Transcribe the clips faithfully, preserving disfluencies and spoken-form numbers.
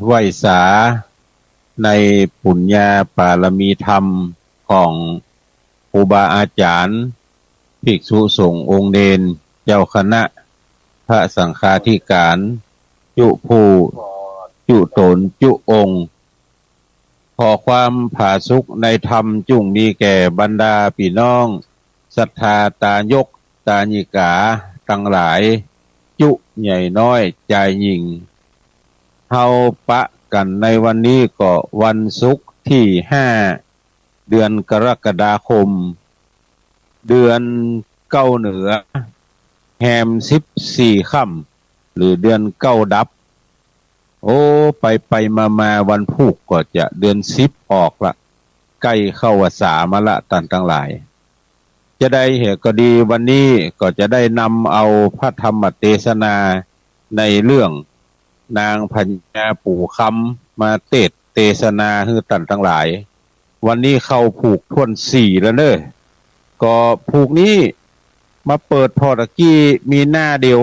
ไหว้สาในปุญญาปารมีธรรมของครูบาอาจ๋ารย์ ภิกษุสงฆ์องค์เณร เจ้าคณะ พระสังฆาธิการ จุผู้ จุต๋น จุองค์ ขอความผาสุกในธรรมจุ่งมีแก่บรรดาปี้น้องศรัทธาตายกตายิกาตังหลาย จุใหญ่น้อยจายญิง เฮาปะกั๋นในวันนี้ก็วันศุกร์ตี้ห้า เดือนกรกฎาคม เดือนเก๊าเหนือ แฮมสิบสี่ค่ำ หรือเดือนเก๊าดับ โอ้ ไปไปมามาวันพูกก็จะเดือนสิบออกละ ใก้เข้าวัสสามาละต้านตังหลาย จะใดเหตุก็ดี วันนี้ก็จะได้นำเอาพระธรรมเตสนาในเรื่องนางพญาปู่คำมาเตสน์เตสนาหื้อต้านตังหลาย วันนี้เข้าผูกถ้วนสี่แล้วเน่อ ก็ผูกนี้มาเปิดผ่อตะกี้มีหน้าเดียว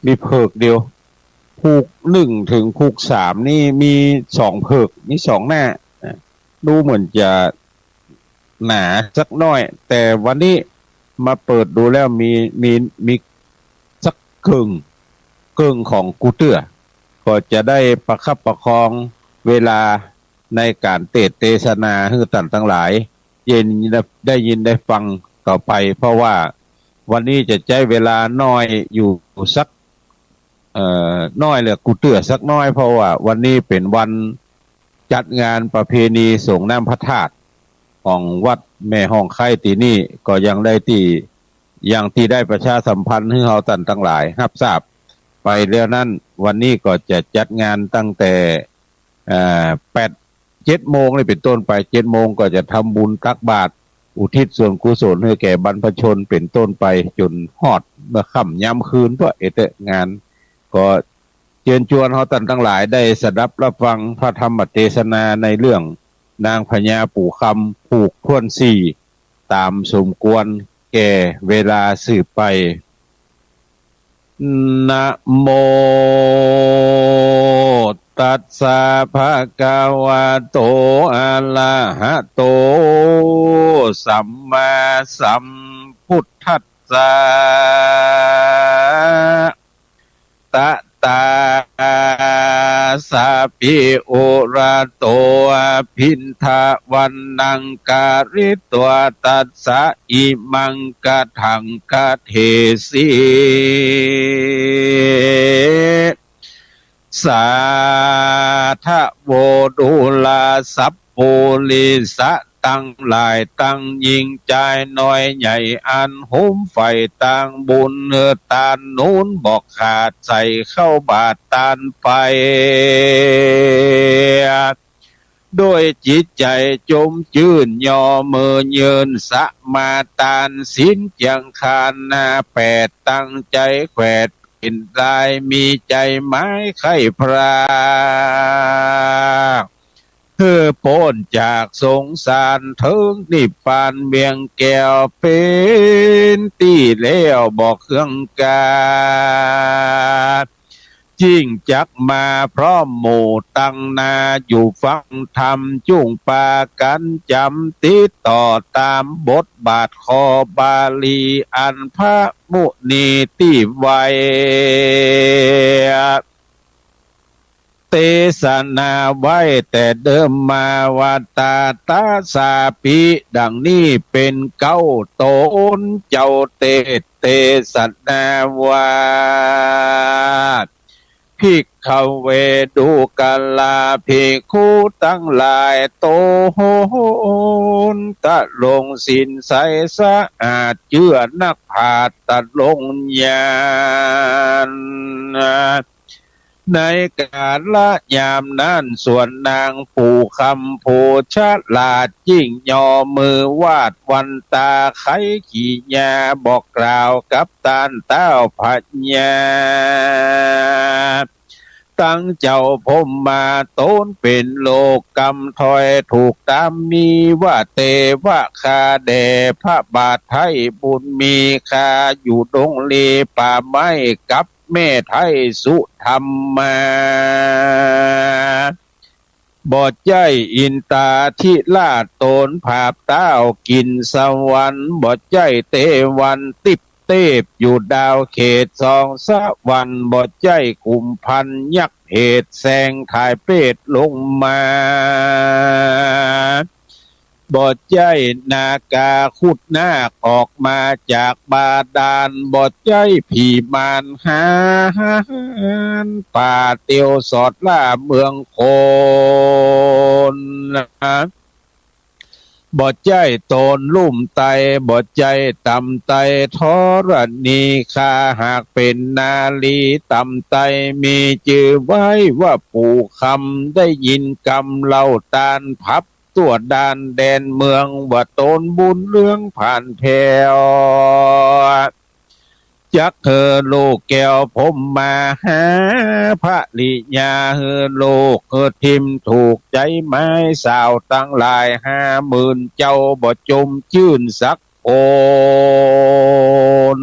มีเผิกเดียว ผูกหนึ่งเถิงผูกสามนี่มีสองเผิก มีสองหน้า ดูเหมือนจะหนาสักหน้อย แต่วันนี้มาเปิดดูแล้วมี มี มีสักเกิ่ง เกิ่งของกู้เตื้อ ก็จะได้ประคับประคองเวลาในก๋านเตสน์เตสนาหื้อต้านตังหลาย เย็นได้ยินได้ฟังต่อไป เพราะว่าวันนี้จะใจ๊เวลาน้อยอยู่สัก เอ่อ น้อยเหลือกู้เตื้อสักหน้อย เพราะว่าวันนี้เป๋นวันจัดงานประเพณีส่งน้ำพระธาตุของวัดแม่ฮ่องไคร้ตี้นี่ ก็อย่างได้ตี้ อย่างตี้ได้ประชาสัมพันธ์หื้อเฮาต้านตังหลายฮับทราบไปแล้วนั้น วันนี้ก็จะจัดงานตั้งแต่ เอ่อ แปด เจ็ดโมงนี่เป๋นต้นไป เจ็ดโมงก็จะทำบุญตักบาตร อุทิศส่วนกุศลหื้อแก่บรรพชนเป๋นต้นไป จ๋นฮอดเมื่อค่ำยามคืนตั๊ว เอเต๊อะ งาน ก็เจิญจวนเฮาต้านตังหลายได้สดับรับฟังพระธรรมเตสนาในเรื่องนางพญาปู่คำผูกถ้วนสี่ ต๋ามสมควรแก่เวลาสืบไป นะโม ตัสสะ ภะคะวะโต อะระหะโต สัมมาสัมพุทธัสสะ ตะตาสะ ปิ อุระโต ภิณฑะวัณณัง กะริตวา ตัสสะ อิมัง กะถัง กะเถสิ สาธะโว ดูราสัปปูริสะตังหลาย ตังยิ่งจายน้อยใหญ่ อันหุมใฝ่ตางบุญเนอ ตานนูนบ่ขาด ใส่เข้าบาตรตานไป โดยจิตใจ๋จมจื้น ย่อมือยื่นสมาตาน ศีลเจียงคานหน้าแปด ตั้งใจ๋แขวดเป๋นลาย มีใจ๋หมายใค่พรากหื้อป๊นจากสงสาร เถิงนิพพานเวียงแก้ว เป๋นตี้แล้วบ่เคืองกา ยิ่งจักมาพร้อมหมู่ตังนา อยู่ฟังธรรมจุ่งปากั๋นจ๋ำ ติดต่อต๋ามบทบาทคอบาลี อันพระมุนีตี้ไหว้ เตสนาไว้แต่เดิมมาว่า ตาตาสาปิ ดังนี้เป๋นเก๊าต๋น เจ้าเตสน์เตสนาว่า ภิกขะเว ดูกราภิกขุตังหลาย ต๋นตะลงศีลใสสะอาด เจื้อนักปราชญ์ตะลงญาณ ในกาละยามนั้น ส่วนนางปู่คำผู้ฉลาด ยิ่งย่อมือวาดวันตา ไขกิริยาบอกกล่าวกับต้านเต้าพญา ตังเจ้าพรหมา ต๋นเป๋นโลกกำถอย ถูกต๋ามมีว่า เตวะข้าแด่พระบาทไท้บุญมี ข้าอยู่ดงลีป่าไม้กับแม่ไท้สุธรรมา บ่ใจ้อินตาธิราชตนผาบเต้ากิ๋นสวรรค์ บ่ใจ้เตวันติปเตพอยู่ดาวเขตสองสวรรค์ บ่ใจ้กุมภัณฑ์ยักษ์เหตุแสงถ่ายเปรตลงมา บ่ใจ้นาคาคุดนาคออกมาจากบาดาล บ่ใจ้ผีมารหาญป่าเตียวสอดล่าเมืองคน บ่ใจ้ตนลุ่มไต บ่ใจ้ต่ำไตธรณี ข้าหากเป๋นนารีต่ำไต มีจื้อไว้ว่าปู่คำ ได้ยินกำเล่าตานผับ ทั่วด่านแดนเมือง ว่าตนบุญเรื่องผ่านแผว จักหื้อลูกแก้วพรหมมาหาภริยา หื้อลูกหื้อทิมถูกใจ๋ไม้สาวตังหลายห้าหมื่นเจ้า บ่จมจื้นสักคน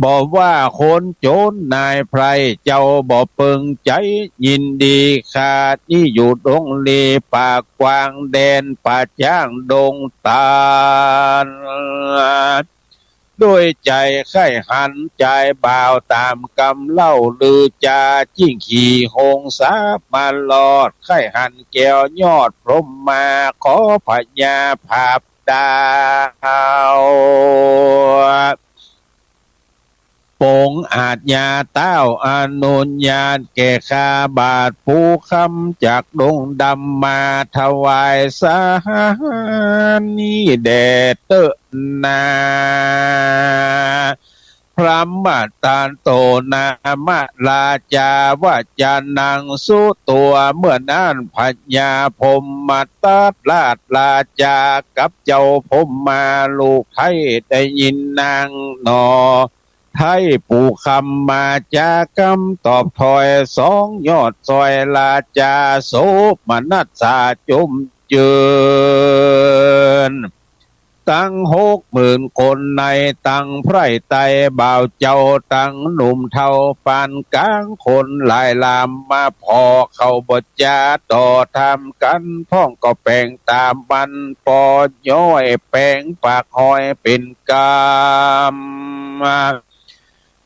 บ่ว่าคนจนนายไพร่ เจ้าบ่เปิงใจ๋ยินดี ข้านี้อยู่ดงลีป่ากว้าง แดนป่าจ๊างดงตาล ด้วยใจ๋ใค่หันจายบ่าว ต๋ามกำเล่าลือจา จิ้งขี่หงสามารอด ใค่หันแก้วยอดพรหมมา ขอพญาผาบดาว ปงอาชญาเต้าอนุญาตแก่ข้าบาทปู่คำ จากดงดำมาถวายสาหารนี้แด่เต๊อะนา พรหมทัตโตนามราชาวจานังสุตัว เมื่อนั้นพญาพรหมทัตราชราชากับเจ้าพรหมมาลูกไท้ได้ยินนางหนอ ไท้ปู่คำมาจากำตอบถ้อยสองยอดซอยราชา โสมนัสสาจมจื้น ตังหกหมื่นคนในตังไพร่ไตบ่าวเจ้า ตังหนุ่มเฒ่าปานก๋าง คนหลายลามมาผ่อเข้าบ่จาต่อถามกั๋น พ่องก็แป๋งต๋ามมัน ปอย้อยแป๋งปากหอยเป๋นกำ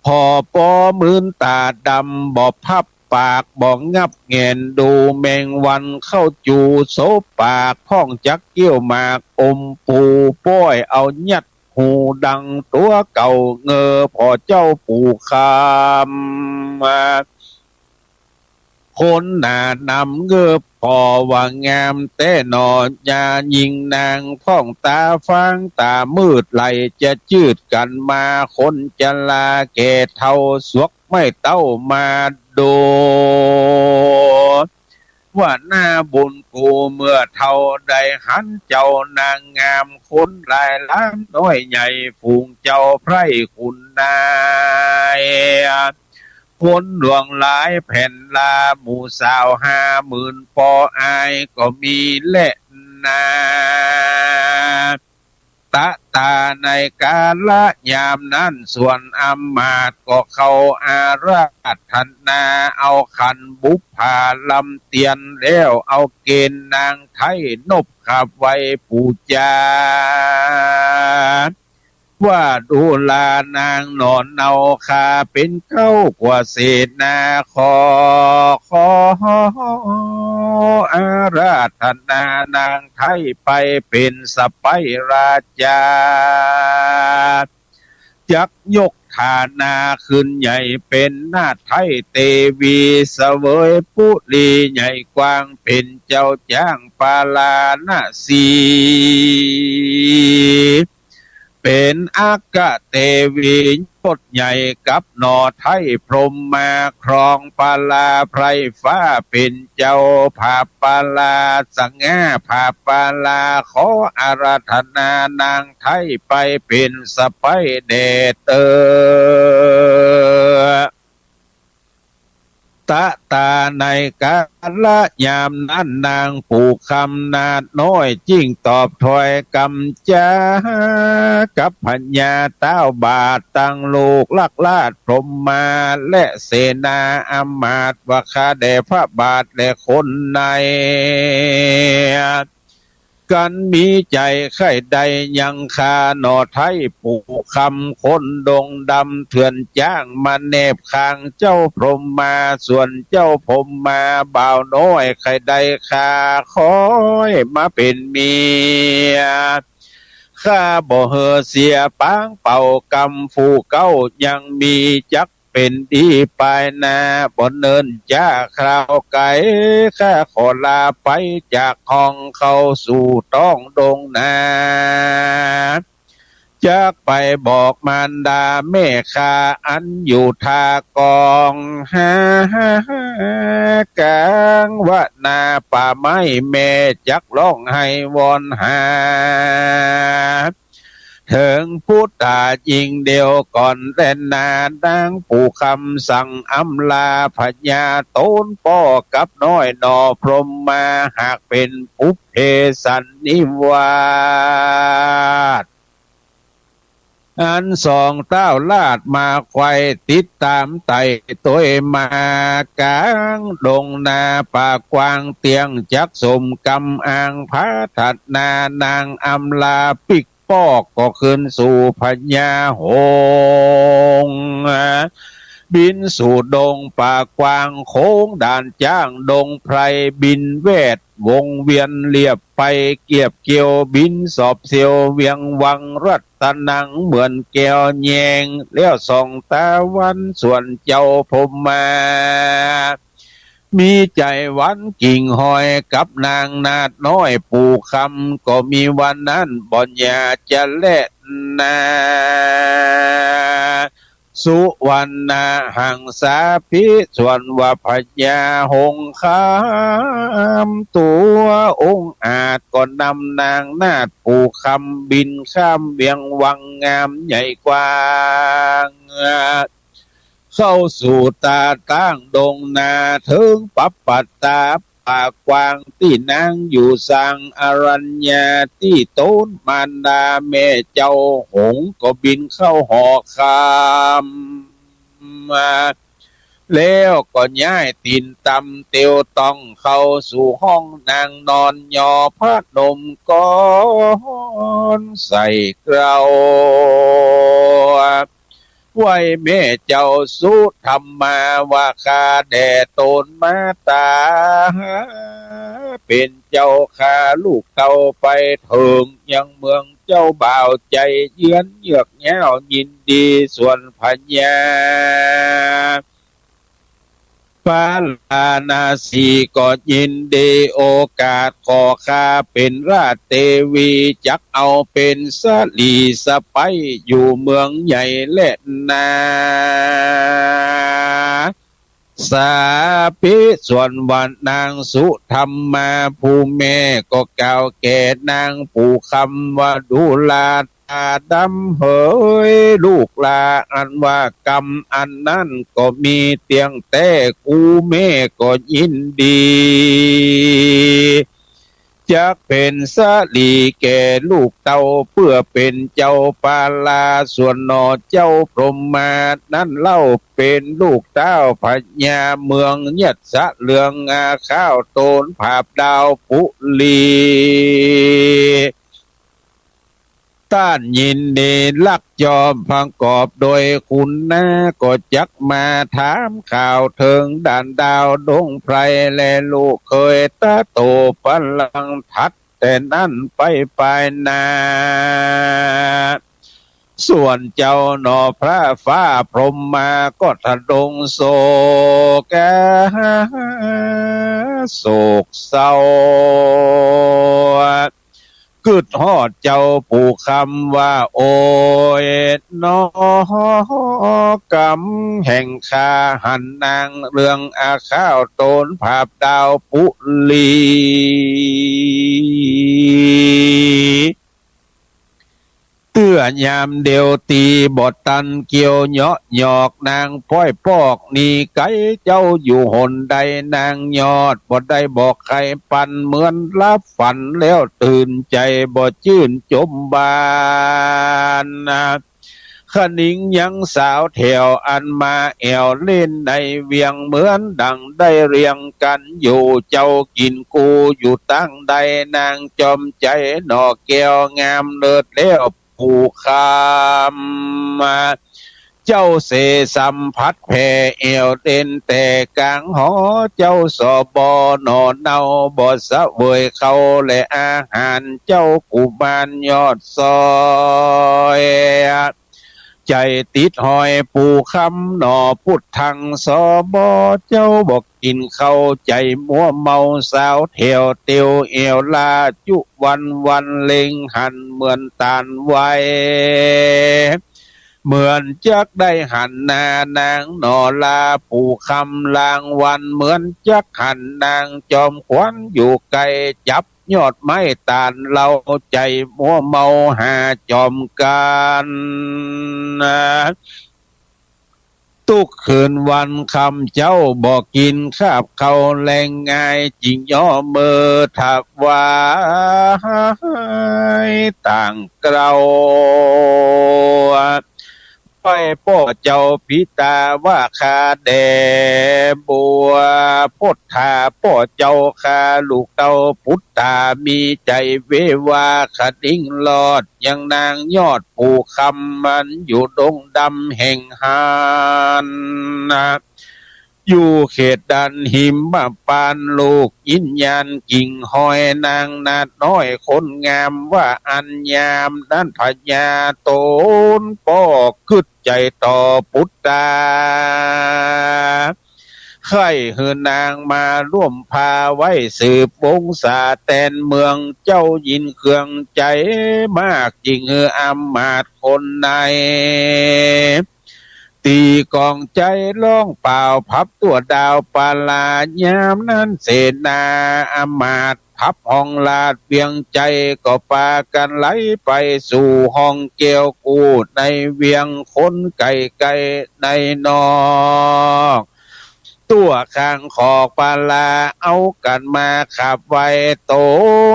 ผ่อปอมืนต๋าดำ บ่พับปาก บ่งับแหงนดู แมงวันเข้าจู๋สบปาก พ่องจักเกี้ยวหมากอมปู ป้อยเอายัดหูดังตั๋วเก่าเงอ ผ่อเจ้าปู่คำ คนหน้านำเงือบผ่อว่างามแต๊หนอ ญาญิงนางพ่องต๋าฟางต๋ามืด ไหลจะจืดกั๋นมา คนจะลาแก่เฒ่า สวกไม้เต้ามาดู ว่าหน้าบุญกูเมื่อเฒ่า ได้หันเจ้านางงาม คนหลายล้านน้อยใหญ่ ฝูงเจ้าไพร่ขุนนาย คนหลวงหลายแผ่นลา หมู่สาวห้าหมื่นปออายก็มีแลนา ตะตาในกาละยามนั้น ส่วนอำมาตย์ก็เข้าอาราธนา เอาขันบุปผาลำเตียนแล้ว เอาเกณฑ์นางไท้นบขับไหว้ปู๋จา ว่าดูลานางหนอเนา ข้าเป๋นเก๊ากว่าเสนา ขอ ขออาราธนานางไท้ไปเป๋นสะใภ้ราชา จักยกฐานะขึ้นใหญ่เป๋นนาถไท้เตวี เสวยปุรีใหญ่กว้าง เป๋นเจ้าจ๊างปาราณสี เป๋นอัคคเตวียศใหญ่กับหนอไท้พรหมมา ครองปาราไพร่ฟ้าเป๋นเจ้า ผาบปาราสง่าผาบปารา ขออาราธนานางไท้ไปเป๋นสะใภ้แด่เต๊อะ ตะตา ในกาละยามนั้น นางปู่คำนาฏน้อยจึงตอบถ้อยกำจ๋ากับพญาต๊าวบาท ตังลูกลักราชพรหมา และเสนาอำมาตย์ ว่า ข้าแด่พระบาทและคนใน กันมีใจ๋ใค่ใด่ยังข้าหน่อไท้ ปู่คำคนดงดำเถื่อนจ๊าง มาแนบข้างเจ้าพรหมา ส่วนเจ้าพรหมาบ่าวน้อยใค่ใด่ข้า ขอมาเป๋นเมีย ข้าบ่หื้อเสียปางเป่ากำ ผู้เก๊ายังมีจัก เป๋นดีปายหน้า บ่เนิ่นจ๊าคราวไก๋ ข้าขอลาไปจากห้อง เข้าสู่ต๊องดงนา จักไปบอกมารดาแม่ข้า อันอยู่ท่ากองหากลางวนาป่าไม้ แม่จักฮ้องไห้วอนหา เถิงปุตตายิ่งเดียวก่อนแลนา นางปู่คำสั่งอำลาพญา โตนป้อกับน้อยหน่อพรหมา หากเป๋นปุพเพสันนิวาส อันสองต๊าวราชมาไขว่ ติดต๋ามไต่ตวยมา ก๋างดงนาป่ากว้าง เตี้ยงจักสมกำอ้าง ผาถัดหน้านางอำลาปิ๊ก ป้อก็คืนสู่พญาหงส์ บินสู่ดงป่ากว้าง โค้งด่านจ๊างดงไพร บินแวดวงเวียนเลียบไปเกียบเกี่ยว บินสอบเสียวเวียงวัง รัตนังเหมือนแก้วแยง แล้วส่องตาวัน ส่วนเจ้าพรหมา มีใจ๋หวั่นกิ่งหอยกับนางนาฏน้อย ปู่คำก็มีวันนั้นบ่อย่าจะแลนา สุวรรณหังสาภิ ส่วนว่าพญาหงส์คำตั๋วองอาจ ก็นำนางนาฏปู่คำบินข้ามเวียงวังงามใหญ่กว้าง เข้าสู่ตาต๊างดงนา เถิงปับปัตตาป่ากว้าง ตี้นางอยู่สร้างอรัญญา ตี้โตนมารดาแม่เจ้าหงส์ก็บินเข้าหอคำมา แล้วก็ย้ายตี๋นต่ำเตียวต่อง เข้าสู่ห้องนางนอน ย่อพนมกรใส่เกล้า ไหว้แม่เจ้าสุธรรมา ว่า ข้าแด่โตนมาต๋า เป๋นเจ้าข้าลูกเต้าไปเถิงยังเมือง เจ้าบ่าวใจ๋เยือนเยือกเย้ายินดี ส่วนพญา ปาราณสีก็ยินดีโอกาส ขอข้าเป๋นราชเตวี จักเอาเป๋นสะหลีสะใป๊อยู่เมืองใหญ่แลนา สาภิ ส่วนว่านางสุธรรมาผู้แม่ก็กล่าวแก่นางปู่คำว่า ดูราต๋าดำเหย ลูกหล้าอันว่ากำอันนั้นก็มีเตี้ยงแต๊ กูแม่ก็ยินดี จักเป๋นสะหลีแก่ลูกเต้า เปื้อเป๋นเจ้าปาลา ส่วนหน่อเจ้าพรหมานั้นเล่า เป๋นลูกเต้าพญาเมืองยัสสะเหลือง อาข้าวโตนผาบดาวปุรี ต้านยินดีลักจอมประกอบโดยคุณนา ก็จักมาถามข่าวเถิงด่านดาวดงไพร และลูกเขยตาโตปะลัง ถัดแต่นั้นไปปายหน้า ส่วนเจ้าหน่อพระฟ้าพรหมาก็ทะดงโศกโศกเศร้า กึ๊ดฮอดเจ้าปู่คำว่า โอยหนอ กำแห่งข้าหันนาง เรื่องอาข้าวโตนผาบดาวปุรี เตื้อยามเดียวตี้บ่ตันเกี่ยวเหยาะหยอก นางป้อยปอกหนีไก๋ เจ้าอยู่หนใดนางยอด บ่ได้บอกใผปัน เหมือนหลับฝันแล้วตื่นใจ๋ บ่จื้นจมบานนา คะนิงยังสาวแถวอันมาแอ่วเล่นในเวียง เหมือนดั่งได้เรียงกั๋นอยู่ เจ้ากิ๋นกูอยู่ตางใด นางจอมใจ๋หน่อแก้วงามเลิศแล้ว ปู่คำ เจ้าเสสัมผัสแผ่แอ่วเด่นแต่ก๋างหอ เจ้าสบหน่อเนาบ่เสวยข้าวและอาหาร เจ้ากุมารยอดซอย ใจ๋ติดห้อยปู่คำหน่อ ปุทธัง สบ เจ้าบ่กิ๋นข้าว ใจ๋มัวเมา สาวแถวเตียวแอ่วลาจุวันวัน เล็งหันเหมือนต๋านไว เหมือนจักได้หันหน้านางหน่อลา ปู่คำลางวัน เหมือนจักหันนางจอมขวัญอยู่ไก๋ จับยอดไม้ต๋านเหล่า ใจ๋มัวเมาหาจอมกั๋น ตุ๊กคืนวันค่ำ เจ้าบ่กิ๋นคาบข้าวแลง ง่ายจิ่งย่อมือถวายต่างเกลา ไปป้อเจ้าปิตาว่าข้าแด่บัว พดถาป้อเจ้าข้าลูกเต้า ปุตตามีใจ๋เววา คะนิงรอดยังนางยอด ปู่คำมันอยู่ดงดำแห่งหันนา อยู่เขตดันหิมพานต์ ลูกยินยานกิ่งฮอย นางนาฏน้อยคนงาม ว่าอั้นยามนั้นพญาต๋นป้อกึ๊ดใจ๋ต่อปุตตา ใค่หื้อนางมาร่วมพาไว้สืบวงศาแตนเมือง เจ้ายินเคืองใจ๋มาก จิ่งหื้ออำมาตย์คนใน ตีกองใจ๋ฮ้องป่าวพับตั๋วดาวปาลา ยามนั้นเสนาอำมาตย์พับห้องราชเวียงใจ๋ ก็ปากั๋นไหลไปสู่ห้องแก้วกู้ในเวียง คนไก๋ๆในนอก ตั๋วข้างขอกปาลา เอากั๋นมาขับไหว้ต๋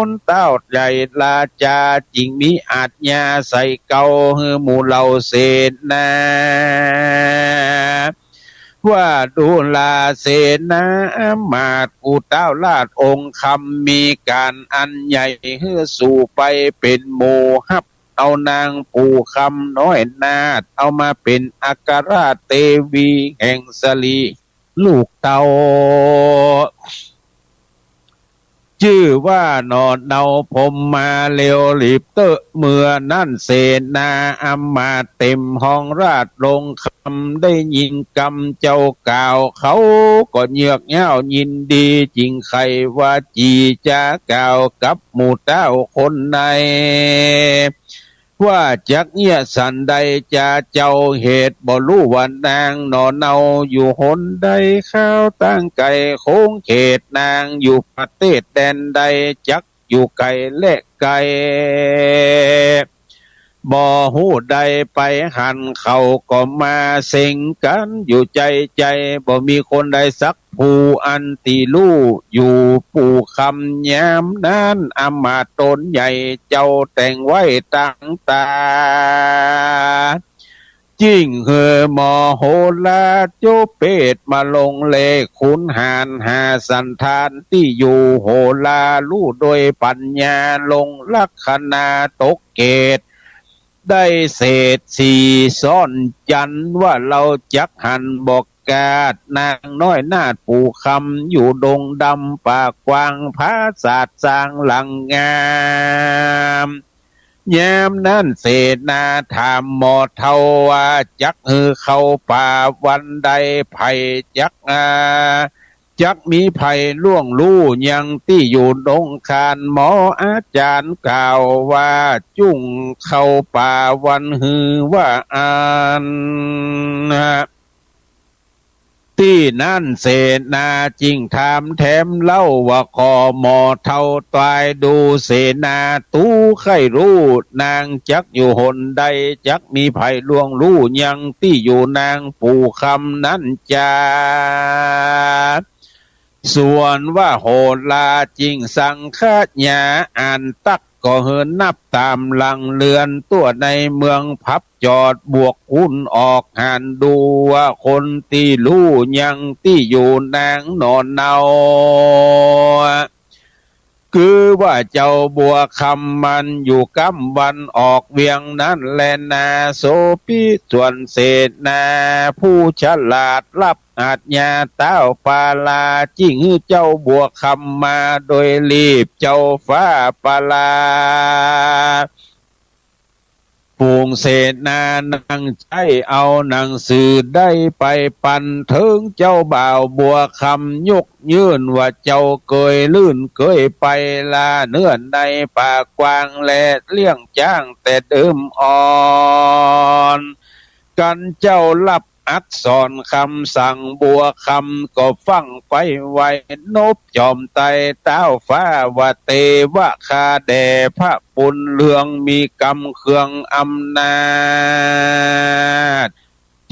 นเต้าใหญ่ราจา จิ่งมีอาจญาใส่เกล้าหื้อหมู่เหล่าเสนา ว่าดูราเสนาอำมาตย์ กู่เต้าราชองค์คำ มีก๋านอันใหญ่หื้อสู่ไปเป๋นหมู่ ฮับเอานางปู่คำน้อยนาฏ เอามาเป๋นอัครราชเตวีแห่งสลี ลูกเต้า จื้อว่าหน่อเนาพรหมมาเร็วหลีบเต๊อะ เมื่อนั้นเสนาอำมาตย์เต๋มห้องราชองค์คำ ได้ยินกำเจ้ากล่าว เขาก็เยือกเย้ายินดี จิ่งใค่ว่าจี๋จ๋ากล่าวกับหมู่เต้าคนใน ว่าจักเยียะสันใดจาเจ้า เหตุบ่ฮู้ว่านางหน่อเนาอยู่หนใด คาวตางไก๋โค้งเขต นางอยู่ประเทศแดนใด จักอยู่ใก๋และไก๋ บ่ฮู้ได้ไปหัน เขาก็มาเซ็งกั๋นอยู่ใจ๋ๆ บ่มีคนใดสัก ผู้อันตี้ฮู้อยู่ ปู่คำยามนั้นอำมาตย์ต๋นใหญ่ เจ้าแต่งไว้ตังต๋า จิ่งหื้อหมอโหราโจเปตมาลงเลข ขุนหาญหาสันฐานตี้อยู่ โหราฮู้โดยปั๋ญญา ลงลักขณาตกเกต ได้เศรษฐีซ่อนจันทร์ ว่าเฮาจักหันบ่กาด นางน้อยนาฏปู่คำอยู่ดงดำป่ากว้าง ผาสาทสร้างหลังงาม ยามนั้นเสนาถามหมอเฒ่าว่า จักหื้อเข้าป่าวันใด ใผจัก อ่า จักมีใผล่วงฮู้ยังตี้อยู่ดงคาน หมออาจ๋ารย์กล่าวว่า จุ่งเข้าป่าวันฮือว่าอั้น ตี้นั้นเสนาจึงถามแถมเล่าว่า ก่อหม่อเฒ่าตายดู เสนาตูใค่ฮู้ นางจักอยู่หนใด จักมีใผล่วงฮู้ยังตี้อยู่นางปู่คำนั้นจา ส่วนว่าโหราจึงสังขยาอ่านตั๊ก ก็หื้อนับต๋ามหลังเฮือน ตั๋วในเมืองผับจอดบวกคูณออก หันดูว่าคนตี้ฮู้ยังตี้อยู่นางหน่อเนา คือว่าเจ้าบัวคำมันอยู่ก้ำวันออกเวียงนั้นแลนา โสภิตส่วนเสนา ผู้ฉลาดฮับอาจญาต้าวปาลา จึงหื้อเจ้าบัวคำมาโดยรีบ เจ้าฟ้าปาลา ฝูงเสนานั่งใจ๊เอาหนังสือได้ไปปันเถิงเจ้าบ่าวบัวคำ ยกยื่นว่าเจ้าเกยลื่นเกยไป ลาเฮือนในป่ากว้าง และเลี้ยงจ๊างแต่เดิมอ่อน กันเจ้าฮับอักษรกำสั่งบัวคำ ก็ฟั่งไปไว นบจอมไตรต้าวฟ้าว่า เตวะ ข้าแด่พระบุญเฮือง มีกำเคืองอำนาจ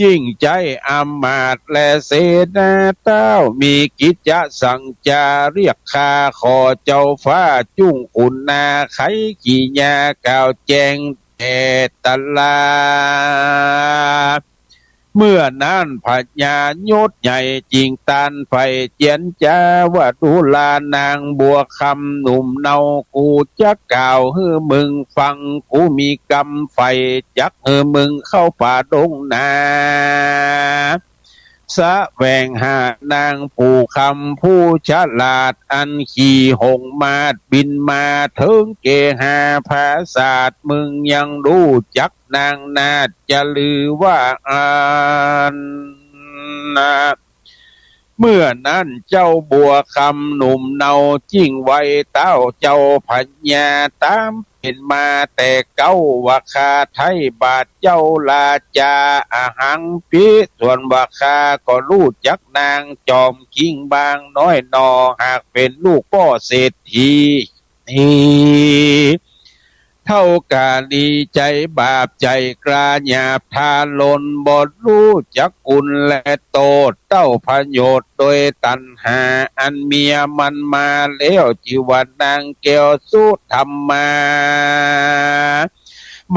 ยิ่งใจ๊อำมาตย์และเสนา ต้าวมีกิจจะสั่งจาเรียกข้า ขอเจ้าฟ้าจุ่งขุนนาไขกิริยากล่าวแจ้งแด่ตลาด เมื่อนั้นพญายศใหญ่จึงตรัสใฝ่เจียรจาว่า ดูรานางบัวคำหนุ่มเนา กูจะกล่าวหื้อมึงฟัง กูมีกำใฝ่จักหื้อมึงเข้าป่าดงนา แสวงหานางปู่คำผู้ฉลาด อันขี่หงส์มาดบินมาเถิงเกหาผาสาท มึงยังฮู้จักนางนาฏจะลือว่าอั้นนา เมื่อนั้นเจ้าบัวคำหนุ่มเนา จึงไหว้ต้าวเจ้าพญา ต๋ามเป๋นมาแต่เก๊า ว่าข้าไถ่บาทเจ้าราจา อหังปิ ส่วนว่าข้าก็ฮู้จักนางจอมคิงบางน้อยหน่อ หากเป๋นลูกป้อเศรษฐี เท่ากาลี ใจ๋บาปใจ๋กล้าหยาบทารุณ บ่ฮู้จักคุณและโต้ษ เต้าประโยชน์โดยตัณหา อันเมียมันมาแล้ว จื้อว่านางแก้วสุธรรมา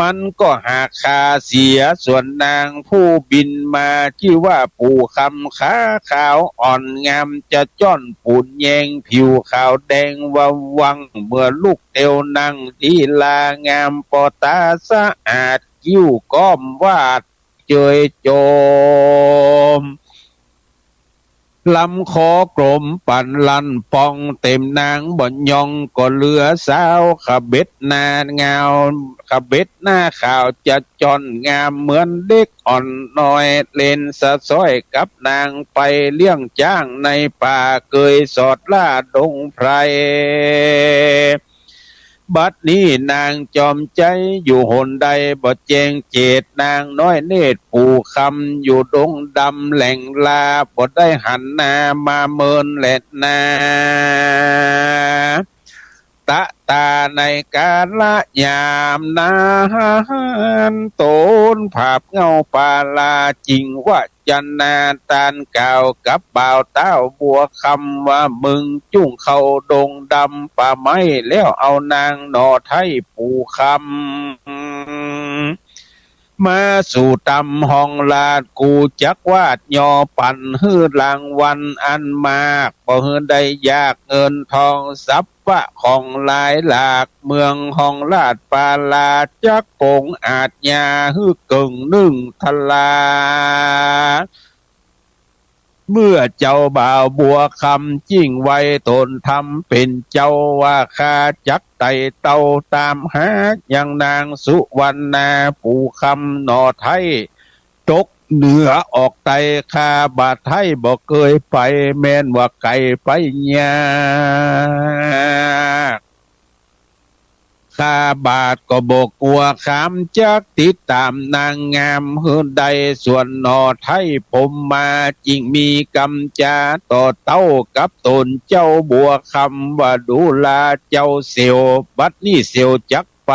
มันก็หักข้าเสีย ส่วนนางผู้บินมา จื้อว่าปู่คำขาขาวอ่อนงาม จะจ้อนปูนแยงผิวขาวแดงวาวัง เหมือนลูกเตียว นางลีลางามปอต๋าสะอาด คิ้วก้อมวาดเจยโจม ลำคอกลมปันลั่นป่อง เต็มนางบ่อนยอง ก็เหลือสาวขะเบ็ดหน้างาว ขะเบ็ดหน้าขาวจะจ้อนงาม เหมือนเด็กอ่อนน้อย เล่นสะซ้อยกับนางไปเลี้ยงจ๊างในป่า เกยสอดล่าดงไพร บัดนี้นางจอมใจ๋อยู่หนใด บ่แจ้งเจต นางน้อยเนตรปู่คำ อยู่ดงดำแหล่งลา บ่ได้หันหน้ามาเมินแลนา ตะตาในกาละยามนั้น ต๋นผาบเหง้าปาลา จึงวจนาตรัสกล่าวกับบ่าวต้าวบัวคำว่า มึงจุ่งเข้าดงดำป่าไม้ แล้วเอานางหน่อไท้ปู่คำ มาสู่ต๋ามห้องลาด กูจักวาดยอปัน หื้อรางวัลอันมาก บ่หื้อได้ยาก เงินทองทรัพย์ว่าของหลายหลาก เมืองห้องลาดปาลา จักปรงอาชญา หื้อเกิ่งนึ่งทลา เมื่อเจ้าบ่าวบัวคำ จึงไหว้ต๋นทำเป๋นเจ้า ว่าข้าจักไต่เต้าต๋ามหายังนางสุวรรณา ปู่คำหน่อไท้ ตกเหนือออกใต้ ข้าบ่ไท้บ่เกยไป แม่นว่าไก๋ไปยาก ข้าบาทก็บ่กั๋ว ข้ามจักติดต๋ามนางงามหื้อได้ ส่วนหน่อไท้พรหมมา จึงมีกำจาต่อเต้ากับต๋นเจ้าบัวคำ ว่าดูราเจ้าเสี้ยว บัดนี้เสี้ยวจักไป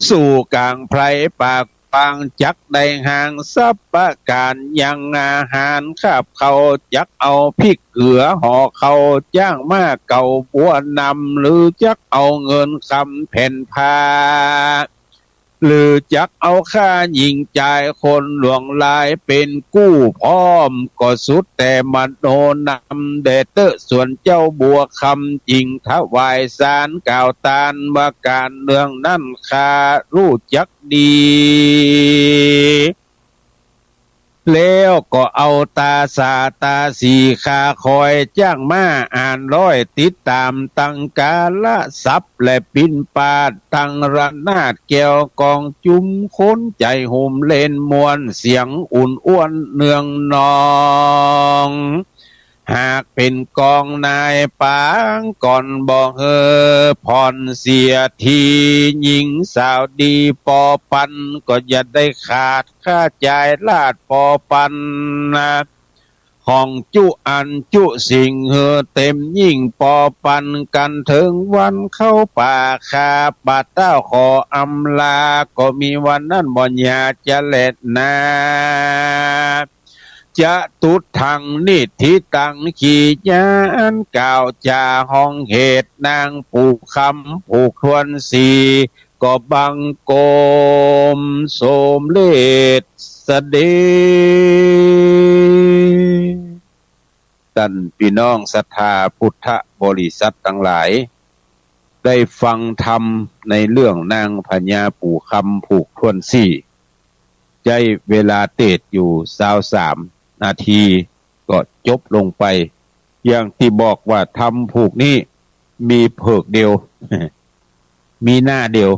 สู่ก๋างไพรป่า ปางจักได้หางสัพพะก๋าน ยังอาหารคาบเข่า จักเอาพริกเกลือห่อเข่า จ้างม้าเก๋าบัวนำ หรือจักเอาเงินคำแผ่นผ้า หรือจักเอาข้าญิงจายคนหลวงหลายเป๋นกู้พร้อม ก็สุดแต่มโนนำแด่เต๊อะ ส่วนเจ้าบัวคำจึงถวายสารกล่าวตานว่า ก๋านเรื่องนั้นข้าฮู้จัก ดี แล้วก็เอาต๋าสาต๋าสีข้าคอยจ้างม้าอ่านร้อยติดต๋าม ตังก๋าละสับและปิณปาต ตังระนาดแก้วกองจุม คนใจ๋หุมเล่นม่วน เสียงอุ่นอ้วนเนืองนอง หากเป๋นกองนายปางก่อนบ่หื้อผ่อนเสียที ญิงสาวดีปอปันก็อย่าได้ขาด ข้าจายราชปอปันนะ ของจุอันจุสิ่งหื้อเต๋มยิ่งปอปัน กั๋นเถิงวันเข้าป่า ข้าป่าเต้าขออำลา ก็มีวันนั้นบ่อย่าจะแลนา จตุตถังนิฏฐิตัง กิริยาอันกล่าวจ๋าฮ้องเหตุ นางปู่คำผูกถ้วนสี่ ก็บังคมสมเร็จเสด็จ ต้านปี้น้องศรัทธาพุทธบริษัทตังหลาย ได้ฟังธรรมในเรื่องนางพญาปู่คำผูกถ้วนสี่ ใจ๊เวลาเตศอยู่ซาวสามนาที ก็จบลงไป อย่างตี้บอกว่าธรรมผูกนี้มีเผิกเดียว มีหน้าเดียว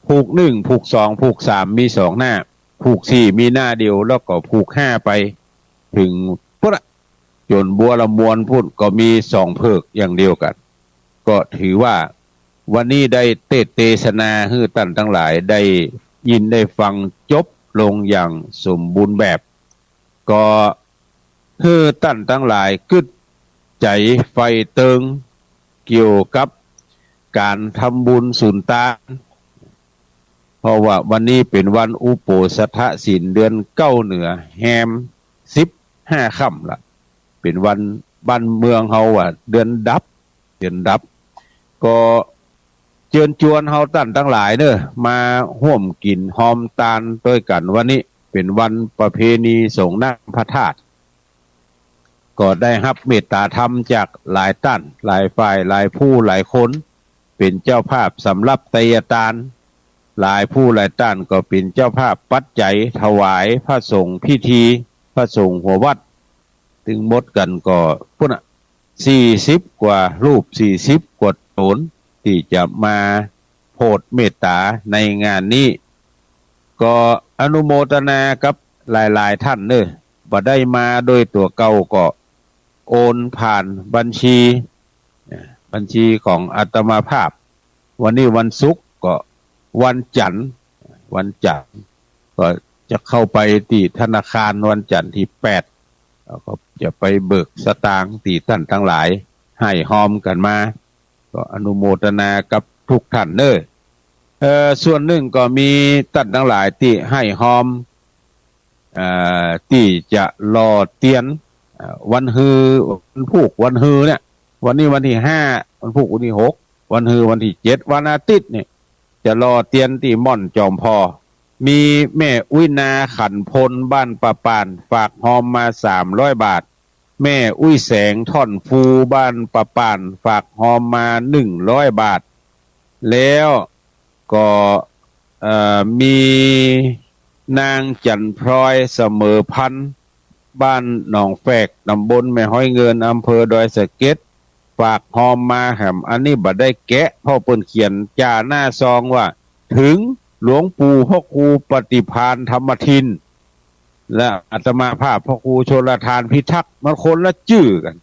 ผูกหนึ่ง ผูกสอง ผูกสาม มีสองหน้า ผูกสี่ มีหน้าเดียว แล้วก็ผูกห้าไป เถิงปู๊นน่ะ จ๋นบัวละมวลปู๊น ก็มีสองเผิกอย่างเดียวกั๋น ก็ถือว่าวันนี้ได้เตศน์เตสนาหื้อต้านตังหลายได้ยินได้ฟังจบลงอย่างสมบูรณ์แบบ ก็หื้อต้านตังหลายกึ๊ดใจ๋ใฝ่เติงเกี่ยวกับก๋านทำบุญสุนตาน เพราะว่าวันนี้เป๋นวันอุโปสถศีลเดือนเก้าเหนือแฮมสิบห้าค่ำละ เป๋นวันบ้านเมืองเฮาว่าเดือนดับ เดือนดับ ก็เจิญจวนเฮาต้านตังหลายเน่อ มาฮ่วมกิ๋นฮอมตานตวยกั๋นวันนี้ เป๋นวันประเพณีสรงน้ำพระธาตุ ก็ได้ฮับเมตต๋าธรรมจากหลายต้าน หลายฝ่าย หลายผู้หลายคน เป๋นเจ้าภาพสำหรับไตยตาน หลายผู้หลายต้านก็เป๋นเจ้าภาพปัจจัยถวายพระสงฆ์พิธี พระสงฆ์หัววัด ตึงหมดกั๋นก็ปู๊นน่ะ สี่สิบกว่ารูป สี่สิบกว่าต๋น ตี้จะมาโผดเมตต๋าในงานนี้ ก็อนุโมทนากับหลายๆ ต้านเน่อ บ่ได้มาโดยตั๋วเก่าก็โอนผ่านบัญชี บัญชีของอาตมาภาพ วันนี้วันศุกร์ก็วันจันทร์ วันจันทร์ก็จะเข้าไปตี้ธนาคารวันจันทร์ตี้แปด แล้วก็จะไปเบิกสตางค์ตี้ต้านตังหลาย ให้ฮอมกั๋นมา ก็อนุโมทนากับทุกต้านเน่อ เอ่อ ส่วนนึ่งก็มีต้านตังหลายตี้ให้ฮอม เอ่อ ตี้จะหล่อเตียน เอ่อ วันฮือ วันพูก วันฮือเนี่ย วันนี้วันตี้ห้า วันพูกวันตี้หก วันฮือวันตี้เจ็ด วันอาทิตย์เนี่ย จะหล่อเตียนตี้ม่อนจอมพอ มีแม่อุ๊ยนาขันพลบ้านป่าป่าน ฝากฮอมมาสามร้อยบาท แม่อุ๊ยแสงท่อนฟูบ้านป่าป่าน ฝากฮอมมาหนึ่งร้อยบาท แล้วก็ เอ่อ มีนางจันทร์พลอยเสมอพันธุ์ บ้านหนองแฝก ต๋ำบลแม่ฮ้อยเงิน อำเภอดอยสะเก็ด ฝากฮอมมาแหม อันนี้บ่ได้แกะ เพราะเปิ้นเขียนจ่าหน้าซองว่า เถิงหลวงปู่พระครูปฏิภาณธรรมทิน และอาตมาภาพพระครูชลทานพิทักษ์ มันคนละจื้อกั๋น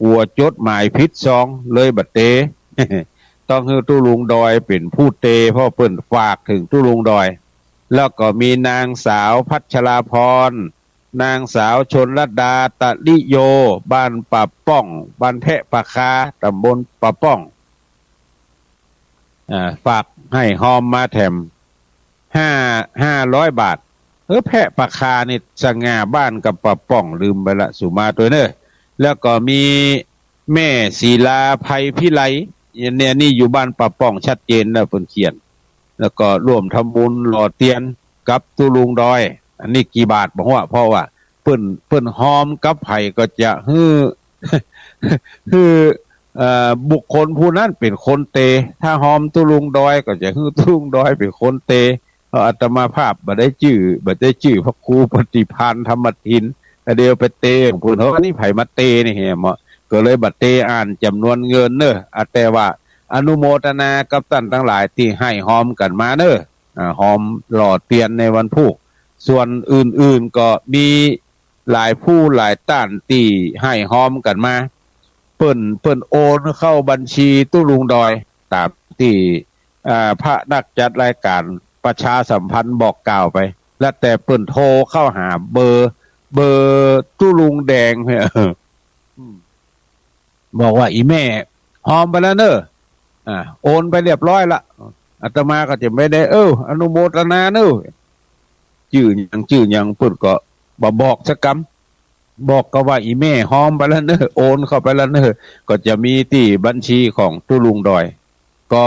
กั๋วจดหมายผิดซอง เลยบ่เต เ ต้องหื้อตุ๊ลุงดอยเป๋นผู้เต เพราะเปิ้นฝากเถิงตุ๊ลุงดอย แล้วก็มีนางสาวพัชราพร นางสาวชลดา ตะลิโย บ้านป่าป้อง บ้านแพะป่าคา ต๋ำบลป่าป้อง อ่า ฝากหื้อฮอมมาแถม ห้า ห้าร้อยบาท เออ แพะป่าคานี่สง่าบ้านกับป่าป้อง ลืมไปละ สุมาตวยเน่อ แล้วก็มีแม่ศรีลา ไพพิไล เนี่ย นี่อยู่บ้านป่าป้องชัดเจนนะ เปิ้นเขียน แล้วก็ร่วมทำบุญหล่อเตียนกับตุ๊ลุงดอย อันนี้กี่บาทบ่ฮู้ เพราะว่าเปิ้น เปิ้นฮอมกับใผก็จะหื้อ หื้อ เอ่อ บุคคลผู้นั้นเป๋นคนเต ถ้าฮอมตุ๊ลุงดอยก็จะหื้อตุ๊ลุงดอยเป๋นคนเต เพราะอาตมาภาพบ่ได้จื้อ บ่ได้จื้อพระครูปฏิภาณธรรมทิน แต่เดี๋ยวไปเตของเปิ้น เฮ้ย อันนี้ใผมาเตนี่แหม ก็เลยบ่เตอ่านจ๋ำนวนเงินเน่อ อ่ะ แต่ว่าอนุโมทนากับต้านตังหลายตี้หื้อฮอมกั๋นมาเน่อ อ่า ฮอมหล่อเตียนในวันพูก ส่วนอื่นๆ ก็มีหลายผู้หลายต้านตี้หื้อฮอมกั๋นมา เปิ้น เปิ้นโอนเข้าบัญชีตุ๊ลุงดอย ต๋ามตี้ อ่า พระนักจัดรายก๋านประชาสัมพันธ์บอกกล่าวไป แล้วแต่เปิ้นโทรเข้าหาเบอร์ เบอร์ตุ๊ลุงแดง อืม บอกว่า อี่แม่ฮอมไปแล้วเน่อ อ่า โอนไปเรียบร้อยละ อาตมาก็จะบ่ได้ เออ อนุโมทนาเน่อ จื้อหยัง จื้อหยัง เปิ้นก็บ่บอกสักกำ บอกก็ว่า อี่แม่ฮอมไปแล้วเน่อ โอนเข้าไปแล้วเน่อ ก็จะมีตี้บัญชีของตุ๊ลุงดอย ก็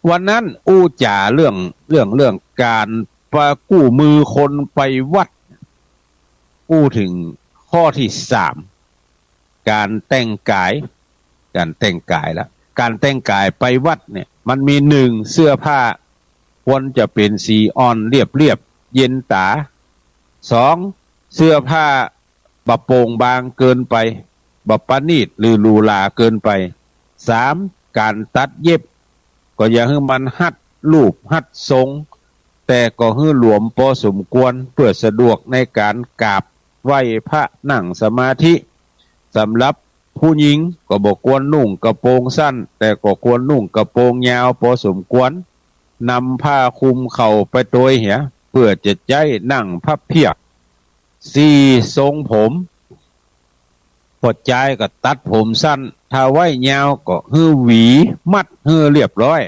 วันนั้นอู้จ๋าเรื่อง เรื่อง เรื่องก๋านปะกู้มือคนไปวัด อู้เถิงข้อตี้สาม ก๋านแต่งก๋าย ก๋านแต่งก๋ายละ ก๋านแต่งก๋ายไปวัดเนี่ย มันมี นึ่ง เสื้อผ้าควรจะเป๋นสีอ่อนเรียบๆ เย็นต๋า สอง เสื้อผ้าบ่โป่งบางเกินไป บ่ประณีตหรือหรูหราเกินไป สาม ก๋านตัดเย็บ ก็อย่าหื้อมันฮัดรูปฮัดทรง แต่ก็หื้อหลวมปอสมควร เปื้อสะดวกในก๋านกราบไหว้พระ นั่งสมาธิ สำหรับผู้ญิงก็บ่ควรนุ่งกระโปรงสั้น แต่ก็ควรนุ่งกระโปรงยาวปอสมควร นำผ้าคลุมเข่าไปตวยเหีย เปื้อจะใจ๊นั่งพับเพียบ สี่ ทรงผม ป้อจายก็ตัดผมสั้น ถ้าไว้ยาวก็หื้อหวี มัดหื้อเรียบร้อย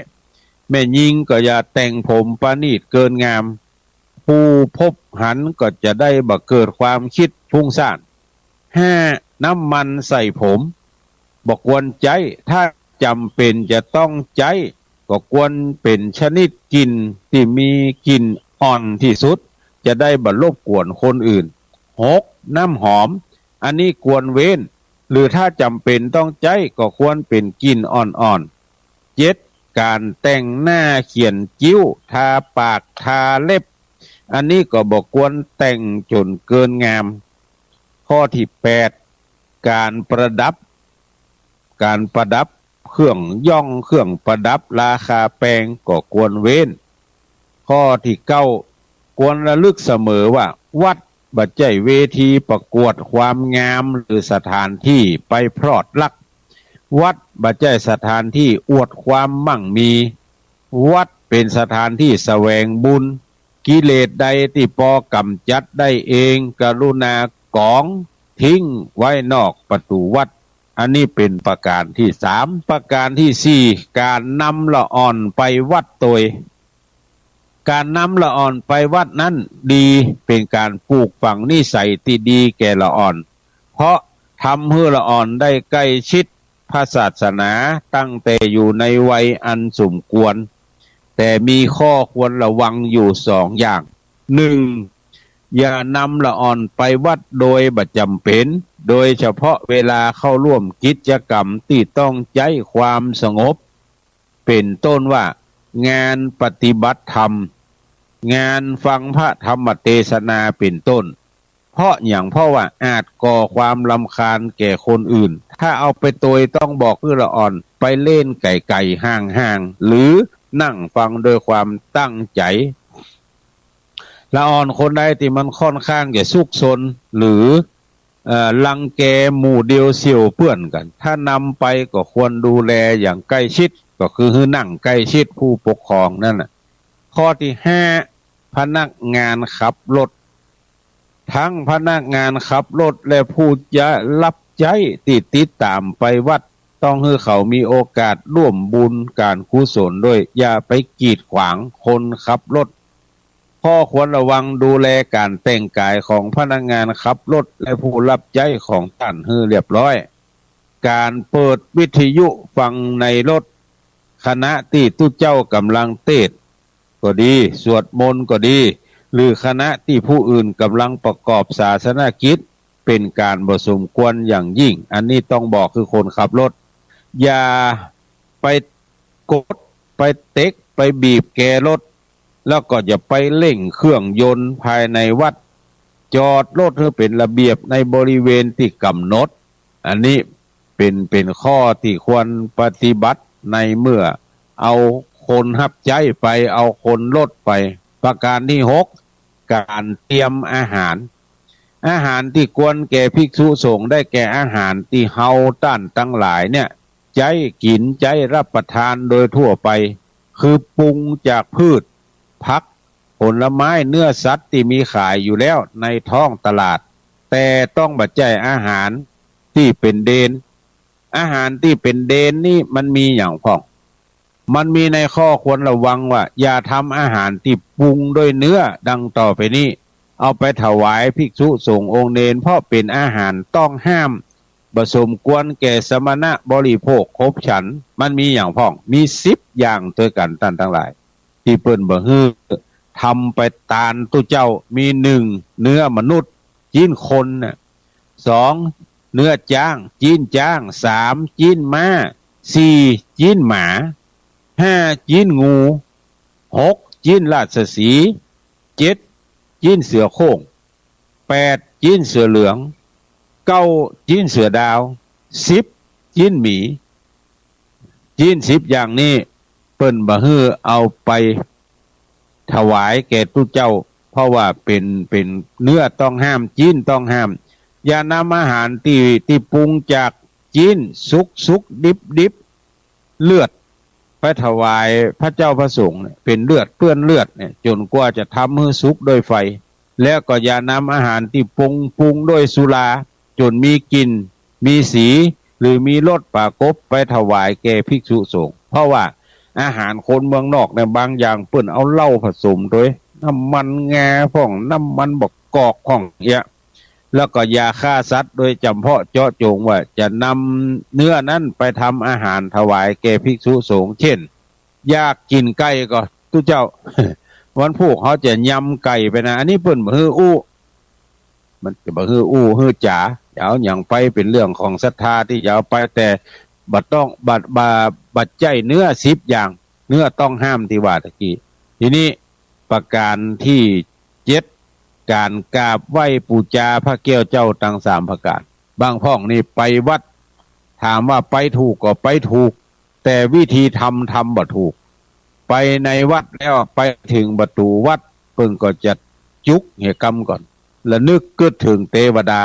แม่ญิงก็อย่าแต่งผมประณีตเกินงาม ผู้พบหันก็จะได้บ่เกิดความกึ๊ดฟุ้งซ่าน ห้า น้ำมันใส่ผม บ่ควรใจ๊ ถ้าจ๋ำเป๋นจะต้องใจ๊ ก็ควรเป๋นชนิดกลิ่นตี้มีกลิ่นอ่อนตี้สุด จะได้บ่รบกวนคนอื่น หก น้ำหอม อันนี้ควรเว้น หรือถ้าจ๋ำเป๋นต้องใจ๊ ก็ควรเป๋นกลิ่นอ่อนๆ เจ็ด ก๋านแต่งหน้าเขียนคิ้ว ทาปาก ทาเล็บ อันนี้ก็บ่ควรแต่งจ๋นเกินงาม ข้อตี้แปด ก๋านประดับ ก๋านประดับเครื่องหย้องเครื่องประดับราคาแปงก็ควรเว้น ข้อตี้เก้า ควรระลึกเสมอว่าวัดบ่ใจ้เวทีประกวดความงามหรือสถานตี้ไปพลอดรัก วัดบ่ใจ้สถานตี้อวดความมั่งมี วัดเป๋นสถานตี้แสวงบุญ กิเลสใดตี้ปอกำจัดได้เอง กรุณากองทิ้งไว้นอกประตู๋วัด อันนี้เป๋นประก๋านตี้สาม ประก๋านตี้สี่ ก๋านนำละอ่อนไปวัดตวย ก๋านนำละอ่อนไปวัดนั้นดี เป๋นก๋านปลูกฝังนิสัยตี้ดีแก่ละอ่อน เพราะทำหื้อละอ่อนได้ใก้ชิดพระศาสนาตั้งแต่อยู่ในวัยอันสมควร แต่มีข้อควรระวังอยู่สองอย่าง นึ่ง อย่านำละอ่อนไปวัดโดยบ่จ๋ำเป๋น โดยเฉพาะเวลาเข้าร่วมกิจกรรมตี้ต้องใจ๊ความสงบ เป๋นต้นว่างานปฏิบัติธรรม งานฟังพระธรรมเตสนาเป๋นต้น เพราะหยัง เพราะว่าอาจก่อความรำคาญแก่คนอื่น ถ้าเอาไปตวยต้องบอกหื้อละอ่อนไปเล่นไก๋ๆ ห่างๆ หรือนั่งฟังโดยความตั้งใจ๋ ละอ่อนคนใดตี้มันค่อนข้างจะซุกซน หรือ เอ่อ รังแกหมู่เดียวเสี่ยวเปื้อนกั๋น ถ้านำไปก็ควรดูแลอย่างใกล้ชิด ก็คือหื้อนั่งใกล้ชิดผู้ปกครองนั่นน่ะ ข้อตี้ห้า พนักงานขับรถ ทั้งพนักงานขับรถและผู้จะรับใจ๊ตี้ติดต๋ามไปวัด ต้องหื้อเขามีโอกาสร่วมบุญก๋านกุศลด้วย อย่าไปกีดขวางคนขับรถ ข้อควรระวังดูแลก๋านแต่งก๋ายของพนักงานขับรถและผู้รับใจ๊ของต้านหื้อเรียบร้อย ก๋านเปิดวิทยุฟังในรถ ขณะตี้ตุ๊เจ้าก่ำลังเตสน์ก็ดี สวดมนต์ก็ดี หรือขณะตี้ผู้อื่นก่ำลังประกอบศาสนกิจ เป๋นก๋านบ่สมควรอย่างยิ่ง อันนี้ต้องบอกคือคนขับรถ อย่าไปกด ไปเต๊ก ไปบีบแกรถ แล้วก็อย่าไปเร่งเครื่องยนต์ภายในวัด จอดรถหื้อเป๋นระเบียบในบริเวณตี้ก๋ำหนด อันนี้เป๋น เป๋นข้อตี้ควรปฏิบัติในเมื่อเอาคนฮับใจ๊ไป เอาคนรถไป ประก๋านตี้หก ก๋านเตรียมอาหาร อาหารตี้ควรแก่ภิกษุสงฆ์ได้แก่อาหารตี้เฮาต้านตังหลายเนี่ย ใจ๊กิ๋นใจ๊ฮับประตานโดยทั่วไป คือปรุงจากพืช ผัก ผลไม้ เนื้อสัตว์ตี้มีขายอยู่แล้วในท้องตลาด แต่ต้องบ่ใจ้อาหารตี้เป๋นเดน อาหารตี้เป๋นเดนนี่มันมีหยังพ่อง มันมีในข้อควรระวังว่า อย่าทำอาหารตี้ปรุงด้วยเนื้อดังต่อไปนี้ เอาไปถวายภิกษุสงฆ์องค์เณร เพราะเป๋นอาหารต้องห้าม บ่สมควรแก่สมณะบริโภคคบฉัน มันมีหยังพ่อง มีสิบอย่างตวยกั๋นต้านตังหลาย ตี้เปิ้นบ่หื้อทำไปตานตุ๊เจ้า มีหนึ่ง เนื้อมนุษย์ จี๊นคนน่ะ สอง เนื้อจ๊าง จี๊นจ๊าง สาม จี๊นม้า สี่ จี๊นหมา ห้า จี๊นงู หก จี๊นราชสีห์ เจ็ด จี๊นเสือโคร่ง แปด จี๊นเสือเหลือง เก้า จี๊นเสือดาว สิบ จี๊นหมี จี๊นสิบอย่างนี้ เปิ้นบ่หื้อเอาไปถวายแก่ตุ๊เจ้า เพราะว่าเป๋น เป๋นเนื้อต้องห้าม จี๊นต้องห้าม อย่านำอาหารตี้ ตี้ปรุงจากจี๊นสุกๆ ดิบๆ เลือด ไปถวายพระเจ้าพระสงฆ์เนี่ย เป๋นเลือดเปื้อนเลือดเนี่ย จนกว่าจะทำหื้อสุกด้วยไฟ แล้วก็อย่านำอาหารตี้ปรุง ปรุงด้วยสุรา จนมีกลิ่น มีสี หรือมีรสปรากฏไปถวายแก่ภิกษุสงฆ์ เพราะว่าอาหารคนเมืองนอกเนี่ย บางอย่างเปิ้นเอาเหล้าผสมตวย น้ำมันงาพ่อง น้ำมันบะกอกพ่องเอี้ย แล้วก็อย่าฆ่าสัตว์โดยจ๋ำเพาะเจาะจง ว่าจะนำเนื้อนั้นไปทำอาหารถวายแก่ภิกษุสงฆ์ เช่น อยากกิ๋นไก่ก็ ตุ๊เจ้า วันพูกเฮาจะยำไก่ไปนะ อันนี้เปิ้นบ่หื้ออู้ มันจะบ่หื้ออู้หื้อจ๋า จะเอาหยังไปเป๋นเรื่องของศรัทธาตี้จะเอาไป แต่บ่ต้อง บ่ บ่ บ่ใจ้เนื้อสิบอย่าง เนื้อต้องห้ามตี้ว่าตะกี้ ทีนี้ประก๋านตี้เจ็ด ก๋านกราบไหว้ปู๋จาพระแก้วเจ้าตังสามประก๋าน บางพ่องนี่ไปวัด ถามว่าไปถูกก็ไปถูก แต่วิธีทำ ทำบ่ถูก ไปในวัดแล้วไปเถิงประตู๋วัด เปิ้นก็จะจุกเหียกำก่อน แล้วนึกกึ๊ดเถิงเตวดา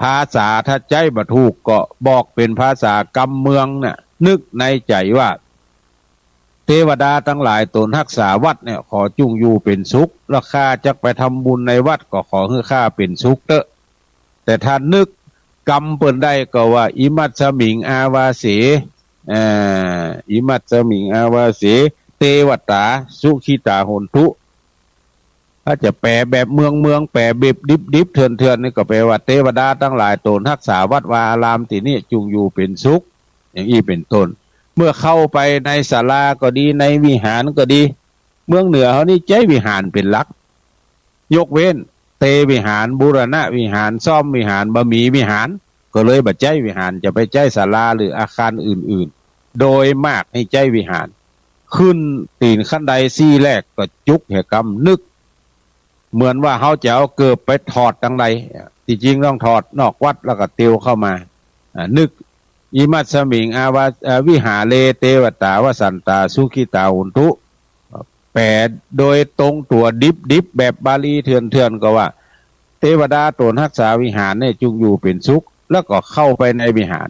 ภาษาถ้าใจ๊บ่ถูกก็บอกเป๋นภาษากำเมืองน่ะ นึกในใจ๋ว่า เตวดาตังหลายต๋นฮักษาวัดเนี่ย ขอจุ่งอยู่เป๋นสุข แล้วข้าจักไปทำบุญในวัดก็ขอหื้อข้าเป๋นสุขเต๊อะ แต่ถ้านึกกำเปิ้นได้ก็ว่า อิมัสสมิงอาวาเส เอ่อ อิมัสสมิงอาวาเส เตวตา สุขิตา โหนตุ ถ้าจะแปลแบบเมืองๆ แปลแบบดิบๆ เถื่อนๆ นี่ก็แปลว่า เตวดาตังหลายต๋นฮักษาวัดวาอารามตี้นี่จุ่งอยู่เป๋นสุข อย่างอี้เป๋นต้น เมื่อเข้าไปในศาลาก็ดี ในวิหารก็ดี เมืองเหนือเฮานี่ใจ๊วิหารเป๋นหลัก ยกเว้นเตวิหาร บูรณวิหาร ซ่อมวิหาร บ่มีวิหาร ก็เลยบ่ใจ๊วิหาร จะไปใจ๊ศาลาหรืออาคารอื่นๆ โดยมากนี่ใจ๊วิหาร ขึ้นตี๋นขั้นไดซี่แรกก็จุกเหียกำ นึกเหมือนว่าเฮาจะเอาเกิบไปถอดตังได ตี้จริงต้องถอดนอกวัดแล้วก็เตียวเข้ามา อ่า นึก อิมัสสมิงอาวา เอ่อ วิหาเร เตวตาวสันตา สุขิตา โหนตุ แปลโดยตรงตั๋วดิบๆ แบบบาลีเถื่อนๆ ก็ว่า เตวดาต๋นฮักษาวิหารเนี่ยจุ่งอยู่เป๋นสุข แล้วก็เข้าไปในวิหาร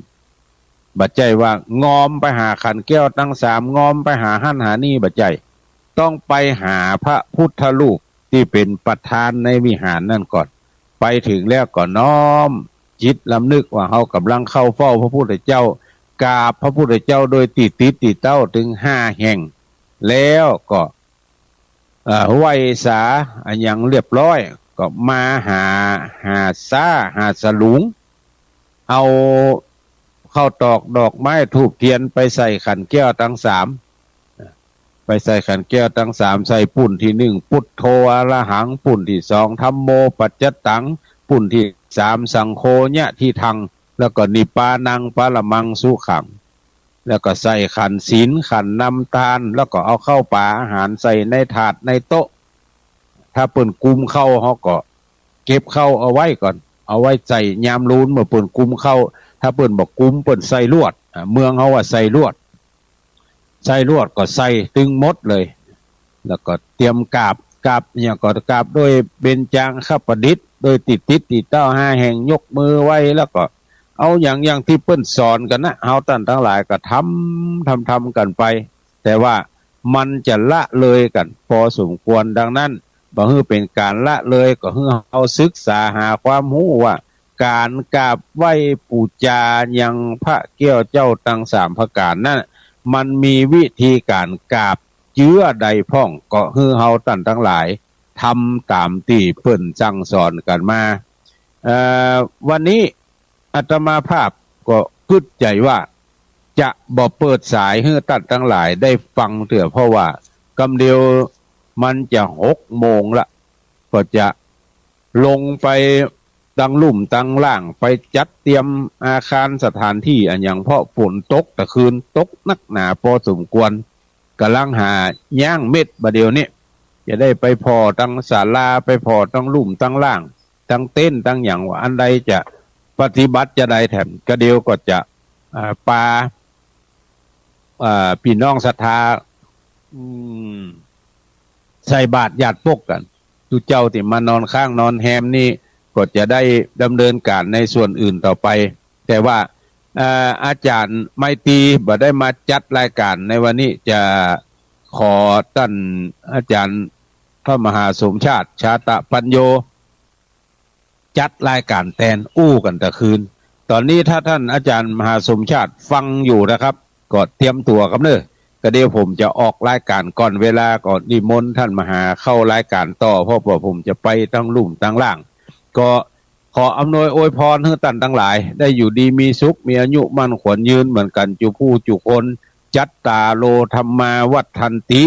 บ่ใจ้ว่างอมไปหาขันแก้วตังสาม งอมไปหาหั้นหานี่ บ่ใจ้ ต้องไปหาพระพุทธรูปตี้เป๋นประธานในวิหารนั่นก่อน ไปเถิงแล้วก็น้อมจิตรำนึกว่าเฮาก่ำลังเข้าเฝ้าพระพุทธเจ้า กราบพระพุทธเจ้าโดยตี้ติดตี้เต้าเถิงห้าแห่ง แล้วก็ เอ่อ ไหว้สาอะหยังเรียบร้อย ก็มาหา หาสา หาสลุง เอาข้าวตอกดอกไม้ธูปเตียนไปใส่ขันแก้วตังสาม ไปใส่ขันแก้วตังสาม ใส่ปุ้นตี้นึ่ง ปุทโธอะระหัง ปุ้นตี้สอง ธัมโมปัจจตัง ปุ้นตี้สาม สังโฆญะทิฏฐัง แล้วก็นิปปานังปรมังสุขัง แล้วก็ใส่ขันศีล ขันนำตาน แล้วก็เอาข้าวป๋าอาหารใส่ในถาดในโต๊ะ ถ้าเปิ้นกุมข้าวเฮาก็เก็บข้าวเอาไว้ก่อน เอาไว้ใส่ยามลูนเมื่อเปิ้นกุมข้าว ถ้าเปิ้นบ่กุมเปิ้นใส่ลวด อ่า เมืองเฮาว่าใส่ลวด ใส่ลวดก็ใส่ตึงหมดเลย แล้วก็เตรียมกราบ กราบอะหยังก็กราบโดยเบญจางคประดิษฐ์ โดยตี้ติดตี้เต้าห้าแห่ง ยกมือไหว้ แล้วก็เอาหยัง อย่างตี้เปิ้นสอนกั๋นนะ เฮาต้านตังหลายก็ทำ ทำ ทำกั๋นไป แต่ว่ามันจะละเลยกั๋นปอสมควร ดังนั้น บ่หื้อเป๋นก๋านละเลย ก็หื้อเฮาศึกษาหาความฮู้ว่า ก๋านกราบไหว้ปู๋จายังพระแก้วเจ้าตังสามประก๋านนั้น มันมีวิธีก๋านกราบเจื้อใดพ่อง ก็หื้อเฮาต้านตังหลายทำต๋ามตี้เปิ้นสั่งสอนกั๋นมา เอ่อ วันนี้อาตมาภาพก็กึ๊ดใจ๋ว่าจะบ่เปิดสายหื้อต้านตังหลายได้ฟังเตื้อ เพราะว่ากำเดียวมันจะหกโมงละ ก็จะลงไปตังลุ่มตังล่าง ไปจัดเตรียมอาคารสถานตี้อะหยัง เพราะฝนตกตะคืน ตกนักหนาปอสมควร ก่ำลังหาย้างเม็ดบ่าเดี่ยวนี้ จะได้ไปผ่อตังศาลา ไปผ่อตังลุ่มตังล่าง ตังเต็นท์ตังหยัง ว่าอันใดจะปฏิบัติจาใดแถม กะเดียวก็จะ อ่า ปา อ่า ปี้น้องศรัทธา อืม ใส่บาตรญาติปกกั๋น ตุ๊เจ้าตี้มานอนค้างนอนแฮมนี่ก็จะได้ดำเนินก๋านในส่วนอื่นต่อไป แต่ว่า เอ่อ อาจ๋ารย์ไมตรีบ่ได้มาจัดรายก๋านในวันนี้ จะขอต้านอาจ๋ารย์พระมหาสมชาติ ชาตะปัญโญ จัดรายก๋านแตน อู้กั๋นตะคืน ต๋อนนี้ถ้าต้านอาจ๋ารย์มหาสมชาติฟังอยู่นะครับ ก็เตรียมตั๋วครับเน่อ กะเดี๋ยวผมจะออกรายก๋านก่อนเวลา ก็นิมนต์ต้านมหาเข้ารายก๋านต่อ เพราะว่าผมจะไปตังลุ่มตังล่าง ก็ขออำนวยอวยพรหื้อต้านตังหลาย ได้อยู่ดีมีสุข มีอายุมั่นขวัญยืนเหมือนกั๋นจุผู้จุคน จัตตาโร ธัมมา วัฑฒันติ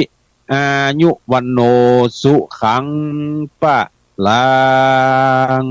อายุ วัณโณ สุขัง พะลัง